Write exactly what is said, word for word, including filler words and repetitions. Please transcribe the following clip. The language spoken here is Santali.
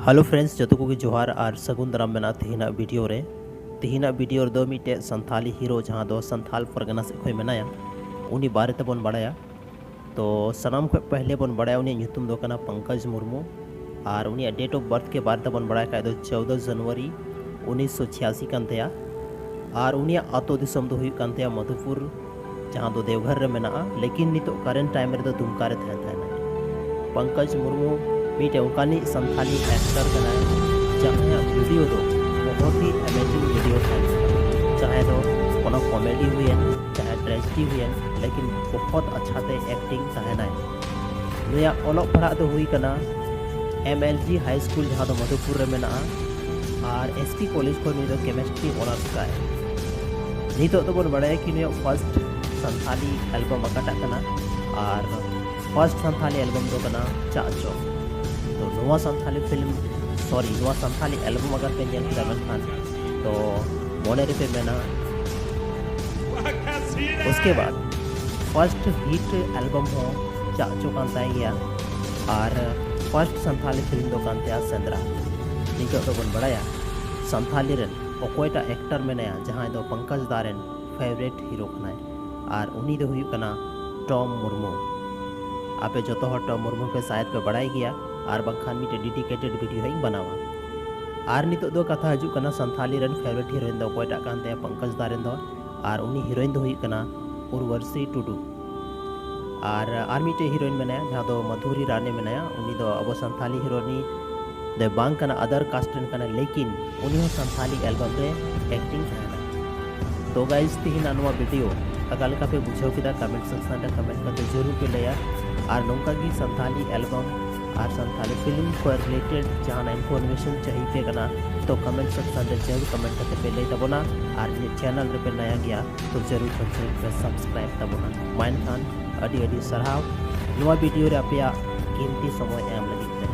Hello friends, ᱡᱚᱛᱚ ᱠᱚᱜᱮ ᱡᱚᱦᱟᱨ ᱟᱨ ᱥᱟᱹᱜᱩᱱ ᱫᱟᱨᱟᱢ ᱢᱮᱱᱟᱜᱼᱟ ᱛᱮᱦᱮᱧᱟᱜ ᱵᱷᱤᱰᱤᱭᱳ ᱨᱮ᱾ ᱛᱮᱦᱮᱧᱟᱜ ᱵᱷᱤᱰᱤᱭᱳ ᱨᱮᱫᱚ ᱢᱤᱫᱴᱮᱡ ᱥᱟᱱᱛᱷᱟᱞᱤ ᱦᱤᱨᱳ, ᱡᱟᱦᱟᱸ ᱫᱚ ᱥᱟᱱᱛᱷᱟᱞ ᱯᱟᱨᱜᱟᱱᱟ ᱥᱮᱫ ᱠᱷᱚᱱ ᱢᱮᱱᱟᱭᱟ, ᱩᱱᱤ ᱵᱟᱨᱮ ᱛᱮᱵᱚᱱ ᱵᱟᱲᱟᱭᱟ᱾ ᱛᱚ ᱥᱟᱱᱟᱢ ᱠᱷᱚᱱ ᱯᱟᱦᱞᱮ ᱵᱚᱱ ᱵᱟᱲᱟᱭᱟ ᱩᱱᱤᱭᱟᱜ ᱧᱩᱛᱩᱢ ᱫᱚ ᱠᱟᱱᱟ ᱯᱚᱝᱠᱚᱡᱽ ᱢᱩᱨᱢᱩ᱾ ᱟᱨ ᱩᱱᱤᱭᱟᱜ date of birth ᱜᱮ ᱵᱟᱨᱮ ᱛᱮᱵᱚᱱ ᱵᱟᱲᱟᱭ ᱠᱷᱟᱡ ᱫᱚ ᱪᱳᱫᱚ ᱡᱟᱱᱩᱣᱟᱨᱤ ᱩᱱᱤᱥᱥᱚ ᱪᱷᱤᱭᱟᱥᱤ ᱠᱟᱱ ᱛᱟᱭᱟ᱾ ᱟᱨ ᱩᱱᱤᱭᱟᱜ ᱟᱛᱳ ᱫᱤᱥᱚᱢ ᱫᱚ ᱦᱩᱭᱩᱜ ᱠᱟᱱ ᱛᱟᱭᱟ ᱢᱚᱫᱷᱩᱯᱩᱨ, ᱡᱟᱦᱟᱸ ᱫᱚ ᱫᱮᱣᱜᱷᱚᱨ ᱨᱮ ᱢᱮᱱᱟᱜᱼᱟ, ᱞᱮᱠᱤᱱ ᱱᱤᱛᱚᱜ current time ᱨᱮᱫᱚ ᱫᱩᱢᱠᱟ ᱨᱮ ᱛᱟᱦᱮᱱ ᱛᱟᱦᱮᱱᱟᱭ᱾ ᱯᱚᱝᱠᱚᱡᱽ ᱢᱩᱨᱢᱩ ᱢᱤᱫᱴᱮᱡ ᱚᱱᱠᱟᱱᱤᱡ ᱥᱟᱱᱛᱷᱟᱞᱤ actor ᱠᱟᱱᱟᱭ, ᱡᱟᱦᱟᱸᱭᱟᱜ ᱵᱷᱤᱰᱤᱭᱳ ᱫᱚ ᱵᱚᱦᱚᱛ ᱦᱤ amazing ᱵᱷᱤᱰᱤᱭᱳ ᱛᱟᱦᱮᱱ ᱠᱟᱱᱟ, ᱪᱟᱦᱮ ᱫᱚ ᱠᱳᱱᱳ comedy ᱦᱩᱭᱮᱱ, ᱪᱟᱦᱮ tragedy ᱦᱩᱭᱮᱱ, ᱞᱮᱠᱤᱱ ᱵᱚᱦᱚᱛ ᱟᱪᱪᱷᱟ ᱛᱮ acting ᱛᱟᱦᱮᱱᱟᱭ᱾ ᱱᱩᱭᱟᱜ ᱚᱞᱚᱜ ᱯᱟᱲᱦᱟᱜ ᱫᱚ ᱦᱩᱭ ᱠᱟᱱᱟ MLG high school, ᱡᱟᱦᱟᱸ ᱫᱚ ᱢᱚᱫᱷᱩᱯᱩᱨ ᱨᱮ ᱢᱮᱱᱟᱜᱼᱟ, ᱟᱨ ST college ᱠᱷᱚᱱ ᱱᱩᱭ ᱫᱚ chemistry honours ᱠᱟᱜᱼᱟᱭ᱾ ᱱᱤᱛᱚᱜ ᱫᱚᱵᱚᱱ ᱵᱟᱲᱟᱭᱟ ᱠᱤ ᱱᱩᱭᱟᱜ first ᱥᱟᱱᱛᱷᱟᱞᱤ album ᱚᱠᱟᱴᱟᱜ ᱠᱟᱱᱟ, ᱟᱨ first ᱥᱟᱱᱛᱷᱟᱞᱤ album ᱫᱚ ᱠᱟᱱᱟ ᱪᱟᱜ ᱪᱚ᱾ ᱛᱚ ᱱᱚᱣᱟ ᱥᱟᱱᱛᱷᱟᱞᱤ film, sorry, ᱱᱚᱣᱟ ᱥᱟᱱᱛᱷᱟᱞᱤ album ᱟᱜᱟᱨ ᱯᱮ ᱧᱮᱞ ᱠᱮᱫᱟ ᱢᱮᱱᱠᱷᱟᱱ, ᱛᱚ ᱢᱚᱱᱮ ᱨᱮᱯᱮ ᱢᱮᱱᱟ᱾ ᱩᱥᱠᱮ ᱵᱟᱫ first hit album ᱦᱚᱸ ᱪᱟᱜ ᱪᱚ ᱠᱟᱱ ᱛᱟᱭ ᱜᱮᱭᱟ, ᱟᱨ first ᱥᱟᱱᱛᱷᱟᱞᱤ film ᱫᱚ ᱠᱟᱱ ᱛᱟᱭᱟ ᱥᱮᱸᱫᱽᱨᱟ᱾ ᱱᱤᱛᱚᱜ ᱫᱚᱵᱚᱱ ᱵᱟᱲᱟᱭᱟ ᱥᱟᱱᱛᱷᱟᱞᱤ ᱨᱮᱱ ᱚᱠᱚᱭᱴᱟᱜ actor ᱢᱮᱱᱟᱭᱟ, ᱡᱟᱦᱟᱸᱭ ᱫᱚ ᱯᱚᱝᱠᱚᱡᱽ ᱫᱟ ᱨᱮᱱ favourite hero ᱠᱟᱱᱟᱭ, ᱟᱨ ᱩᱱᱤ ᱫᱚ ᱦᱩᱭᱩᱜ ᱠᱟᱱᱟ ᱴᱚᱢ ᱢᱩᱨᱢᱩ᱾ ᱟᱯᱮ ᱡᱚᱛᱚ ᱦᱚᱲ ᱴᱚᱢ ᱢᱩᱨᱢᱩ ᱯᱮ ᱥᱟᱭᱮᱫ ᱯᱮ ᱵᱟᱲᱟᱭ ᱜᱮᱭᱟ, ᱟᱨ ᱵᱟᱝᱠᱷᱟᱱ ᱢᱤᱫᱴᱮᱡ dedicated video ᱦᱚᱸᱧ ᱵᱮᱱᱟᱣᱟ᱾ ᱟᱨ ᱱᱤᱛᱚᱜ ᱫᱚ ᱠᱟᱛᱷᱟ ᱦᱤᱡᱩᱜ ᱠᱟᱱᱟ ᱥᱟᱱᱛᱷᱟᱞᱤ ᱨᱮᱱ favourite heroine ᱫᱚ ᱚᱠᱚᱭᱴᱟᱜ ᱠᱟᱱ ᱛᱟᱭᱟ ᱯᱚᱝᱠᱚᱡᱽ ᱫᱟ ᱨᱮᱱ ᱫᱚ, ᱟᱨ ᱩᱱᱤ heroine ᱫᱚ ᱦᱩᱭᱩᱜ ᱠᱟᱱᱟ ᱩᱨᱵᱚᱥᱤ ᱴᱩᱰᱩ᱾ ᱟᱨ ᱟᱨ ᱢᱤᱫᱴᱮᱡ heroine ᱢᱮᱱᱟᱭᱟ, ᱡᱟᱦᱟᱸ ᱫᱚ ᱢᱟᱫᱷᱩᱨᱤ ᱨᱟᱱᱮ ᱢᱮᱱᱟᱭᱟ, ᱩᱱᱤ ᱫᱚ ᱟᱵᱚ ᱥᱟᱱᱛᱷᱟᱞᱤ heroine ᱫᱚ ᱵᱟᱝ ᱠᱟᱱᱟ, other caste ᱨᱮᱱ ᱠᱟᱱᱟᱭ, ᱞᱮᱠᱤᱱ ᱩᱱᱤ ᱦᱚᱸ ᱥᱟᱱᱛᱷᱟᱞᱤ album ᱨᱮ acting ᱛᱟᱦᱮᱱᱟ᱾ ᱛᱚ guys, ᱛᱮᱦᱮᱧᱟᱜ ᱱᱚᱣᱟ video ᱚᱠᱟ ᱞᱮᱠᱟ ᱯᱮ ᱵᱩᱡᱷᱟᱹᱣ ᱠᱮᱫᱟ, comment section ᱨᱮ comment ᱠᱟᱛᱮ ᱡᱟᱹᱨᱩᱲ ᱯᱮ ᱞᱟᱹᱭᱟ᱾ ᱟᱨ ᱱᱚᱝᱠᱟ ᱜᱮ ᱥᱟᱱᱛᱷᱟᱞᱤ album ᱟᱨ ᱥᱟᱱᱛᱷᱟᱞᱤ film ᱠᱚ related ᱡᱟᱦᱟᱱᱟᱜ information ᱪᱟᱹᱦᱤ ᱯᱮ ᱠᱟᱱᱟ, ᱛᱚ comment section ᱨᱮ ᱡᱟᱹᱨᱩᱲ comment ᱠᱟᱛᱮ ᱯᱮ ᱞᱟᱹᱭ ᱛᱟᱵᱚᱱᱟ᱾ ᱟᱨ ᱱᱤᱭᱟᱹ channel ᱨᱮᱯᱮ ᱱᱟᱭᱟ ᱜᱮᱭᱟ, ᱛᱚ ᱡᱟᱹᱨᱩᱲ ᱠᱷᱟᱱ ᱡᱟᱹᱨᱩᱲ ᱯᱮ subscribe ᱛᱟᱵᱚᱱᱟ᱾ ᱢᱟ ᱮᱱᱠᱷᱟᱱ ᱟᱹᱰᱤ ᱟᱹᱰᱤ ᱥᱟᱨᱦᱟᱣ ᱱᱚᱣᱟ video ᱨᱮ ᱟᱯᱮᱭᱟᱜ ᱠᱤᱢᱛᱤ ᱥᱚᱢᱚᱭ ᱮᱢ ᱞᱟᱹᱜᱤᱫ ᱛᱮ᱾